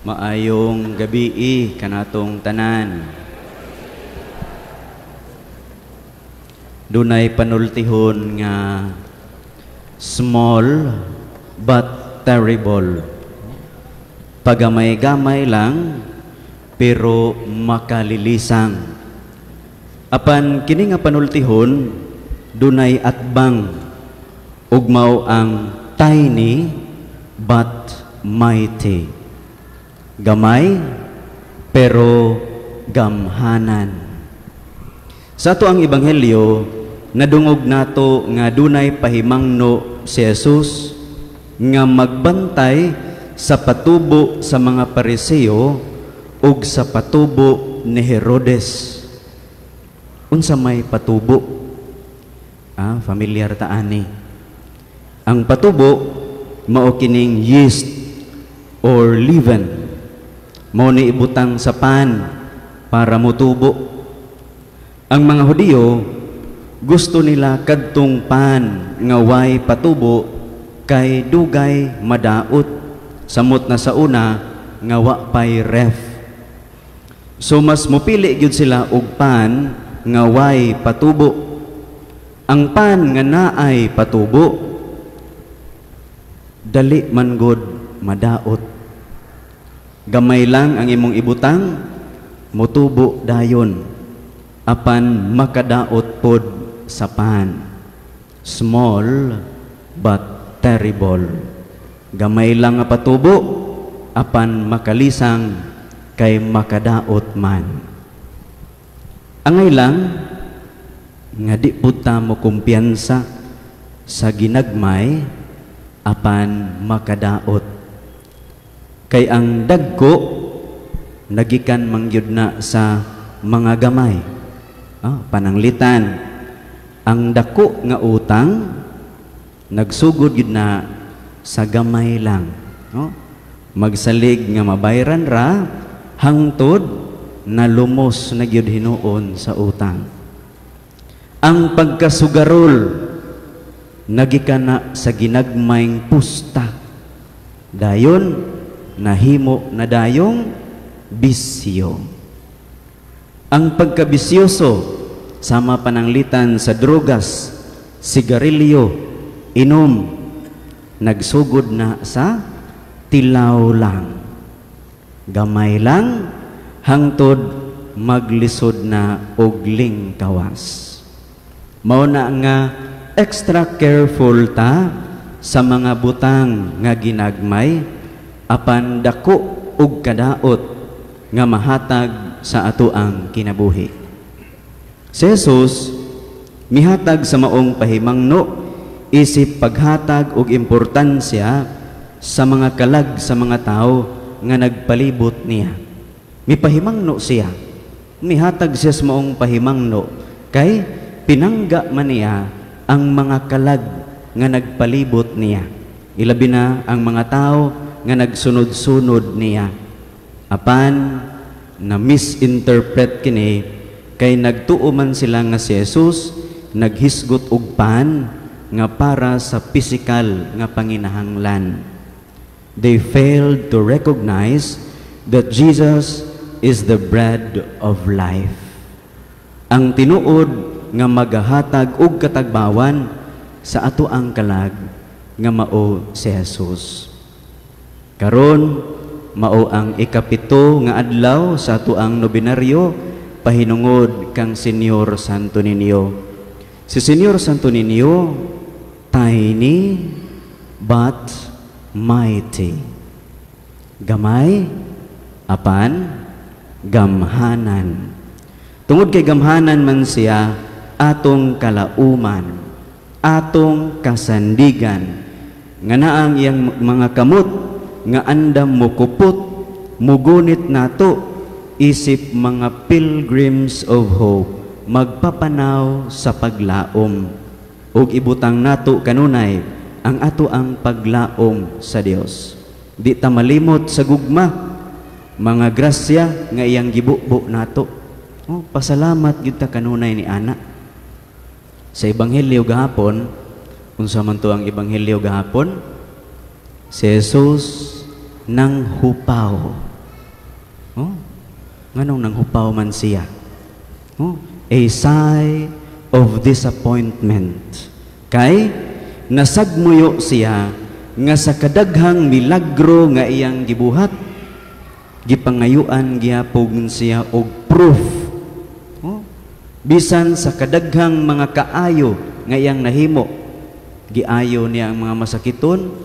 Maayong gabii kanatong tanan. Dunay panultihon nga small but terrible. Pagamay-gamay lang pero makalilisang. Apan kini nga panultihon dunay atbang ug mao ang tiny but mighty. Gamay pero gamhanan. Sa ato ang ebanghelyo, nadungog nato nga dunay pahimangno si Jesus nga magbantay sa patubo sa mga Pariseo ug sa patubo ni Herodes. Unsa may patubo? Familiar ta ani. Ang patubo mao kining yeast or leaven. Mao ni ibutang sa pan para motubo. Ang mga Hudiyo gusto nila kadtong pan nga way patubo kay dugay madaot, samot na sa una nga wa pay ref. So mas mopili gyud sila og pan nga way patubo. Ang pan nga naay patubo dali man gud madaot. Gamay lang ang imong ibutang, motubo dayon, apan makadaot pod sa pan. Small but terrible. Gamay lang nga patubo, apan makalisang kay makadaot man. Angay lang nga di pud ta mo kumpiyansa sa ginagmay apan makadaot. Kay ang dagko nagikan mangyud na sa mga gamay. Pananglitan ang dako nga utang nagsugod gyud na sa gamay lang, no? Magsalig nga mabayran ra hangtod na lumos na gyud hinuon sa utang. Ang pagkasugarol nagikan na sa ginagmayng pusta. Dayon nahimo na dayong bisyo. Ang pagkabisyoso sama pananglitan sa drogas, sigarilyo, inom, nagsugod na sa tilaw lang. Gamay lang hangtod maglisod na og lingkawas. Mao na nga extra careful ta sa mga butang nga ginagmay apan dako og kadaot nga mahatag sa atoang kinabuhi. Si Jesus mihatag sa maong pahimangno isip paghatag og importansya sa mga kalag sa mga tao nga nagpalibot niya. Mipahimangno siya. Mihatag siya sa maong pahimangno kay pinangga man niya ang mga kalag nga nagpalibot niya. Ilabi na ang mga tao nga nagsunod-sunod niya. Apan na misinterpret kini kay nagtuo man sila nga si Jesus naghisgot og pan nga para sa pisikal nga panginahanglan. They failed to recognize that Jesus is the bread of life. Ang tinuod nga magahatag og katagbawan sa ato ang kalag nga mao si Jesus. Karon mao ang 7 nga adlaw sa ato ang nobenaryo pahinungod kang Senyor Santo Niño. Si Senyor Santo Niño, tiny but mighty. Gamay apan gamhanan. Tungod kay gamhanan man siya, atong kalauman, atong kasandigan, nga naang iyang mga kamot nga andam mukupot, mugunit nato isip mga pilgrims of hope, magpapanaw sa paglaom. Ug ibutang nato kanunay ang ato ang paglaom sa Dios. Di ta malimot sa gugma, mga grasya nga iyang gibubo nato. Oh, pasalamat gyud ta kanunay ni ana. Sa ebanghelyo gahapon, unsa man to ang ebanghelyo gahapon? Si Jesus nang hupaw. Nganong nanghupaw man siya? Oh, a sigh of disappointment. Kay nasagmuyo siya nga sa kadaghang milagro nga iyang gibuhat, gipangayuan gihapon siya og proof. Oh, bisan sa kadaghang mga kaayo nga iyang nahimo, giayo niya ang mga masakiton,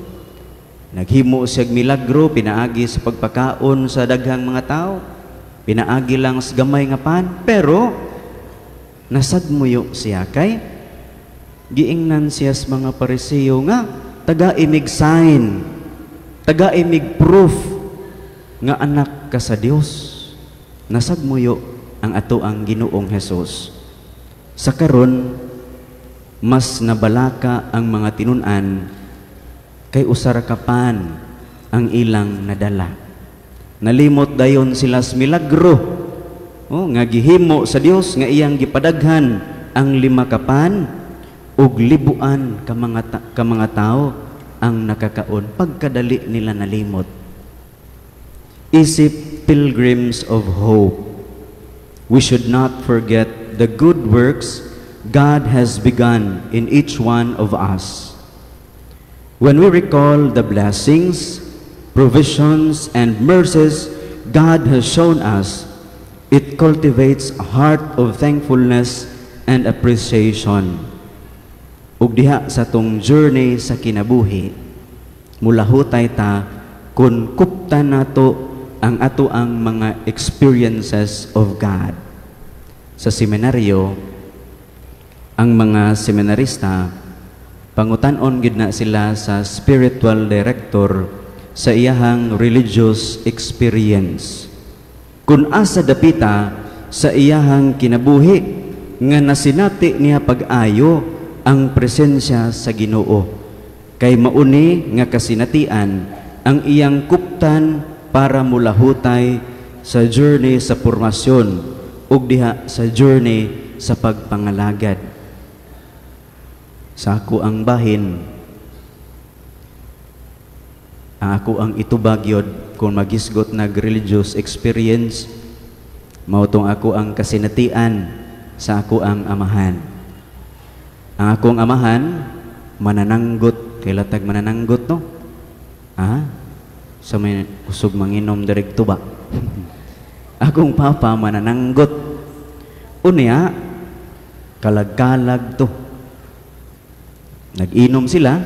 naghimo siya milagro pinaagi sa pagpakaon sa daghang mga tao, pinaagi lang sa gamay nga pan, pero nasagmuyo siya kay giingnan siya sa mga Pariseo nga tagai mig sign, tagai mig proof nga anak ka sa Dios. Nasagmuyo ang ato ang Ginoong Hesus. Sa karon, mas nabalaka ang mga tinun-an kay usa ra ka pan ang ilang nadala. Nalimot dayon sila sa milagro, oh, nga gihimo sa Dios nga iyang gipadaghan ang 5 ka pan ug libuan ka mga tawo ang nakakaon. Pagkadali nila nalimot. Isip pilgrims of hope, we should not forget the good works God has begun in each one of us. When we recall the blessings, provisions, and mercies God has shown us, it cultivates a heart of thankfulness and appreciation. Ug diha sa tong journey sa kinabuhi, mulahutay ta kung kuptan nato ang ato ang mga experiences of God. Sa seminaryo, ang mga seminarista, pangutan-on gid na sila sa spiritual director sa iyahang religious experience. Kung asa dapita sa iyahang kinabuhi nga nasinati niya pag-ayo ang presensya sa Ginoo. Kay mauni nga kasinatian ang iyang kuptan para mulahutay sa journey sa formasyon ug diha sa journey sa pagpangalagad. Sa ako ang bahin, ang ako ang itubag yod kung magisgot nag religious experience, mao tong ako ang kasinatian sa ako ang amahan. Ang akong amahan manananggot, kay latag manananggot, no? Ah, sa may kusog manginom direk tuba. Akong papa manananggot. Unya kalag-kalag to. Nag-inom sila,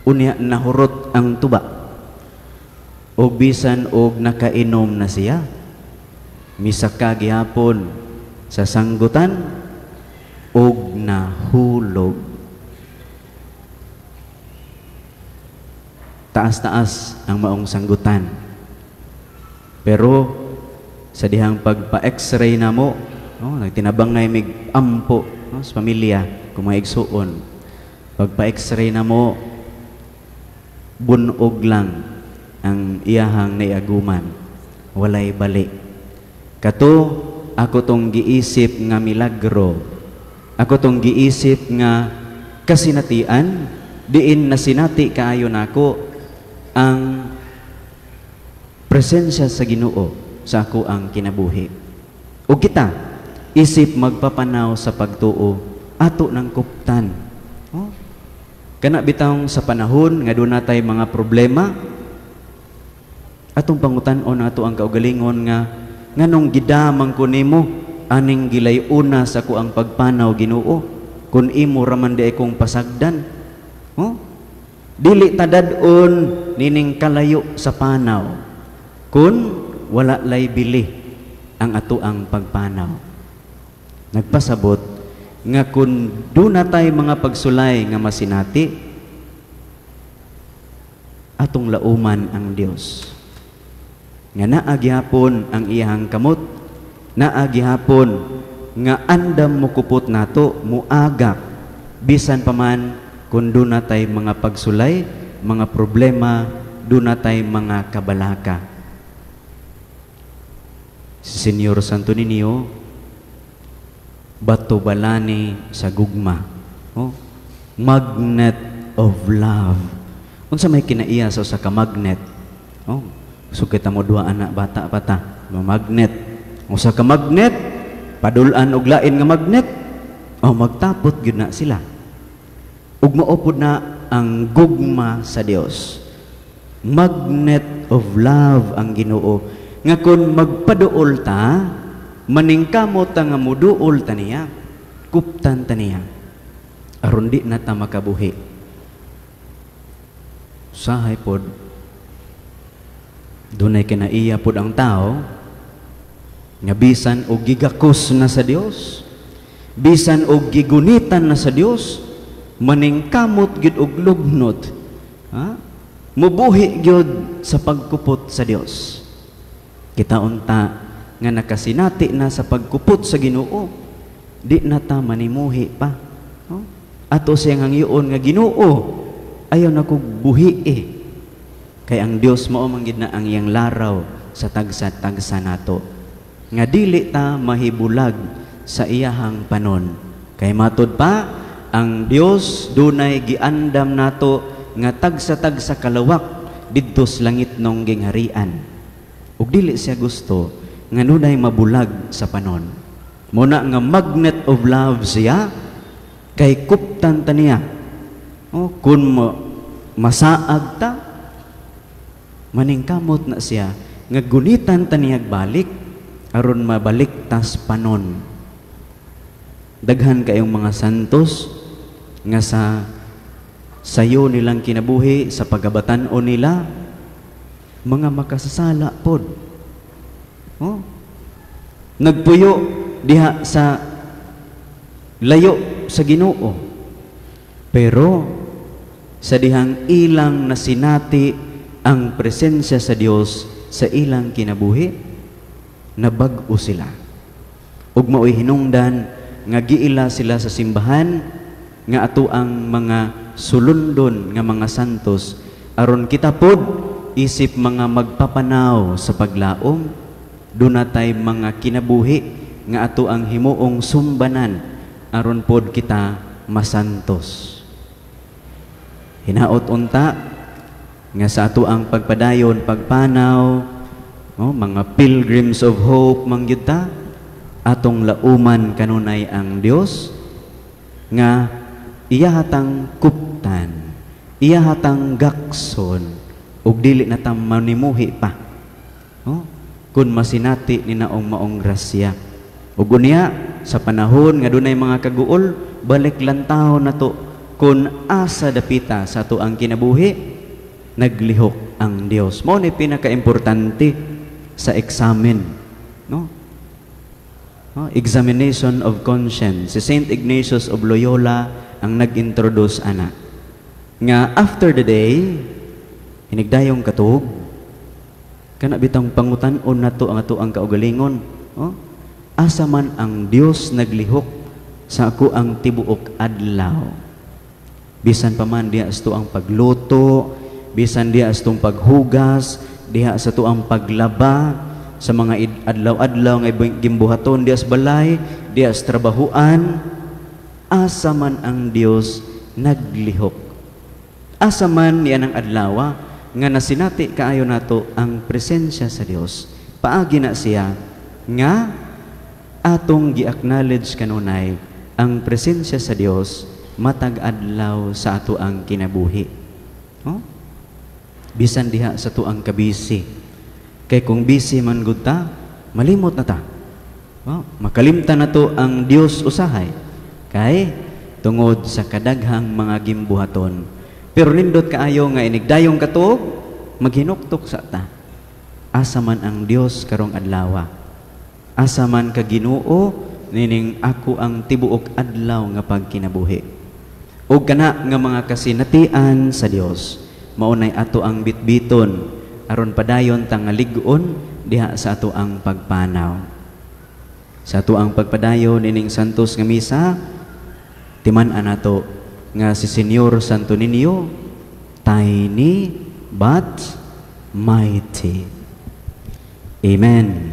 unya nahurot ang tuba. Og bisan og nakainom na siya, misaka gihapon sa sanggutan og nahulog. Taas-taas ang maong sanggutan. Pero sa dihang pagpa-x-ray na mo, no, nagtinabang na mig ampo, no, sa pamilya, kung maigsuon. Pagpa-x-ray na mo, bunog lang ang iyahang naiaguman. Walay bali. Kato, ako tong giisip nga milagro. Ako tong giisip nga kasinatian, diin nasinati kaayo nako ang presensya sa Ginoo sa ako ang kinabuhi. O kita, isip magpapanaw sa pagtuo, ato ng kuptan. Oh? Kana bitawng sa panahon nga doon natay mga problema, atong pangutan-on ato ang kaugalingon nga nganong gidamang ko nimo aning gilay-una sa ko ang pagpanaw, Ginoo, kun imo raman di akong pasagdan. Oh? Dili tadad-on nining kalayo sa panaw kun wala lay bili ang ato ang pagpanaw. Nagpasabot nga kun duna tay mga pagsulay nga masinati, atong lauman ang Dios. Nga naa gihapon ang iyahang kamot, naa gihapon nga andam mukupot nato, muagak bisan pa man kun duna tay mga pagsulay, mga problema, duna tay mga kabalaka. Si Senyor Santo Niño, bato balani sa gugma. Oh, magnet of love. Unsa may kinaiya sa usa ka magnet? Oh, so kita mo duha anak bata pata, magnet. Usa ka magnet padul-an og lain nga magnet, oh, magtapot gyud na sila. Ug mao pud na ang gugma sa Dios. Magnet of love ang Ginoo nga kun magpaduol ta, maningkamot ta nga muduol ta niya, kuptan ta niya aron di na ta makabuhi. Usahay pod dunay kinaiya pod ang tao nga bisan og gigakos na sa Dios, bisan og gigunitan na sa Dios, maningkamot gyud og lugnot, ha? Mubuhi gyud sa pagkupot sa Dios. Kita unta nga nakasinati na sa pagkupot sa Ginoo, di na ta manimuhi pa, no? Ato siyang hangyoon nga, "Ginoo, ayaw na kog buhi eh." Kay ang Dios mao man gid na ang iyang laraw sa tagsa-tagsa nato nga dili ta mahibulag sa iyahang panon. Kay matud pa, ang Dios dunay giandam nato nga tagsa-tagsa kalawak didto sa langit nong gingharian. Ug dili siya gusto nga nunay mabulag sa panon. Muna nga magnet of love siya kay kuptan ta niya. Oh, kung masaag ta, maningkamot na siya nga gunitan ta niya balik aron mabalik tas panon. Daghan kayong mga santos nga sa sayo nilang kinabuhi, sa pagabatan-on nila, mga makasasala pod. Oh. Nagpuyo diha sa layo sa Ginoo. Pero sa dihang ilang nasinati ang presensya sa Dios sa ilang kinabuhi, nabag-o sila. Ug mao'y hinungdan nga giila sila sa simbahan nga ato ang mga sulundon nga mga santos aron kita pod isip mga magpapanaw sa paglaom, dunatay mga kinabuhi nga ato ang himuong sumbanan aron pod kita masantos. Hinaot unta nga sa ato ang pagpadayon pagpanaw, oh, mga pilgrims of hope man gyud ta, atong lauman kanunay ang Dios nga iyahatang kuptan, iyahatang gakson ug dili na ta manimuhi pa. Oh, kun masinati ni naong maong grasya. Ug unya sa panahon nga dunay mga kaguol, balik lantaw nato kun asa dapita sa ato ang kinabuhi naglihok ang Dios. Mao ni pinakaimportante sa examen, no? No? Examination of conscience. Si Saint Ignatius of Loyola ang nag-introduce ana. Nga after the day, hinigdayong katuog, kana bitang pangutan-on nato ang ato ang kaugalingon. Oh? Asa man ang Dios naglihok sa ako ang tibuok adlaw? Bisan pa man diha sa ang pagluto, bisan diha sa paghugas, diha sa ang paglaba, sa mga adlaw-adlaw nga gimbuhaton diha sa balay, diha sa trabahuan, asa man ang Dios naglihok? Asa man niya ang adlawa nga nasinati kaayo nato ang presensya sa Dios? Paagi na siya nga atong gi-acknowledge kanunay ang presensya sa Dios matag adlaw sa ato ang kinabuhi. Oh? Bisan diha sa ato ang kabisi. Kay kung busy man gud ta, malimot na ta. Oh, makalimtan na to ang Dios usahay. Kay tungod sa kadaghang mga gimbuhaton. Pero nindot kaayo nga inigdayong katuog, maghinuktok sa ta. Asa man ang Dios karong adlawa? Asa man ka, Ginoo, nining ako ang tibuok adlaw nga pagkinabuhi? Ug kana nga mga kasinatian sa Dios, maunay ato ang bitbiton aron padayon ta nga lig-on diha sa ato ang pagpanaw. Sa ato ang pagpadayon ining santos nga misa, timan-an nato nga si Senyor Santo Niño, tiny but mighty. Amen.